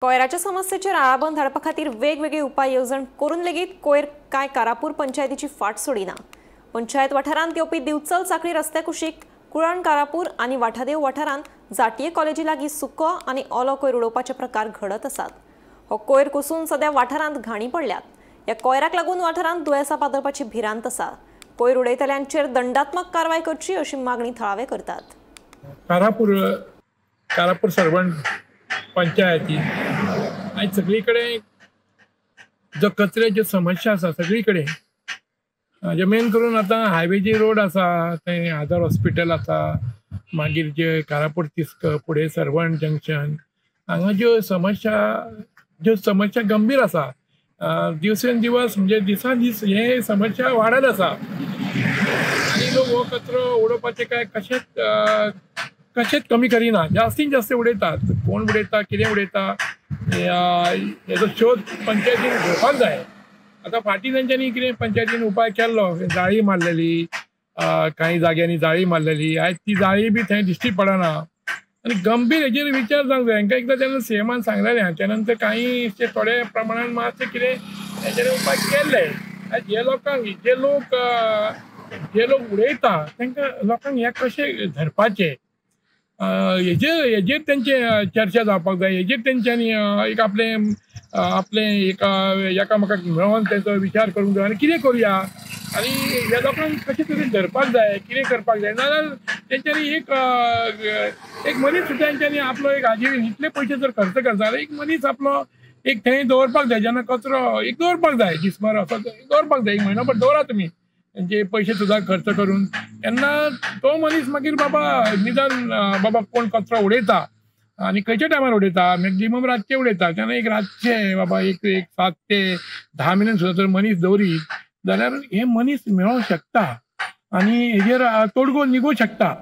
कोयराच्या समस्येचेर आळाबंद हाडपा खातीर वेगवेगळे उपाय येवजण करून लेगीत कोयर कांय कारापूर पंचायतीची फाट सोडिना। पंचायत वाठारांत येवपी दिवचल साखळी रस्त्या कुशीक कुळण कारापूर आनी वाठादेव वाठारांत जाटीये कॉलेजी लागीं सुको आनी ओलो कोयर उडोवपाचे प्रकार घडत आसात। हो कोयर कुसून सद्या वाठारांत घाणी पडल्यात। ह्या कोयराक लागून वाठारांत दुयेंसां पातळपाची भिरांत आसा। कोयर उडयतल्यांचेर दंडात्मक कारवाय करची अशी मागणी थळावे करतात। कारापूर सर्वण पंचायती आनी सगळी कडेन जो कचऱ्याच्यो समस्या आसा सगळी कडेन, जे मेन करून आतां हायवे जे रोड आसा थंय आधार हॉस्पिटल आसा, मागीर जे कारापूर तिस्क फुडें सर्वण जंक्शन हांगा ज्यो समस्या गंभीर आसा, दिवसेन दिवस म्हणजे दिसान दीस हे समस्या वाडत आसा आनी लोक हो कचरो उडोवपाचे काय कशेंच कमी करिना, जास्तीन जास्त उडयतात। कोण उडयता, कितें उडयता हेजो शोध पंचायतीन घेवपाक जाय। आतां फाटीं तेंच्यांनी कितें पंचायतीन उपाय केल्लो, जाळी मारलेली, कांय जाग्यांनी जाळी मारलेली, आयज ती जाळी बी थंय दिश्टी पडना आनी गंभीर हेजेर विचार जावंक जाय। हांकां एकदां जेन्ना सीएमान सांगलेलें त्या नंतर कांय थोड्या प्रमाणान मातशें कितें हेजेर उपाय केल्ले। आयज हे लोकांक जे लोक उडयता तांकां लोकांक हें कशें धरपाचें हेजेर तेंचे चर्चा जावपाक जाय। हेजेर तेंच्यांनी एक आपलें आपलें एकामेकाक मेळोन तेंचो विचार करूंक जाय आनी कितें करुया आनी ह्या लोकांक कशें तरेन धरपाक जाय, कितें करपाक जाय। नाजाल्यार तेंच्यांनी एक मनीस सुद्दां तेंच्यांनी आपलो एक हाजेर इतले पयशे जर खर्च करता जाल्यार एक मनीस आपलो एक थंय दवरपाक जाय, जेन्ना कचरो एक दवरपाक जाय, दिसभर असो दवरपाक जाय, एक म्हयनो भर दवरा तुमी तेंचे पयशे सुद्दां खर्च करून, तेन्ना तो मनीस मागीर बाबा निदान बाबा कोण कचरो उडयता आनी खंयच्या टायमार उडयता, मॅक्झिमम रातचे उडयता, तेन्ना एक रातचे बाबा एक 7 ते 10 मेरेन सुद्दां जर मनीस दवरीत जाल्यार हे मनीस मेळोंक शकता आनी हेजेर तोडगो निगूंक शकता।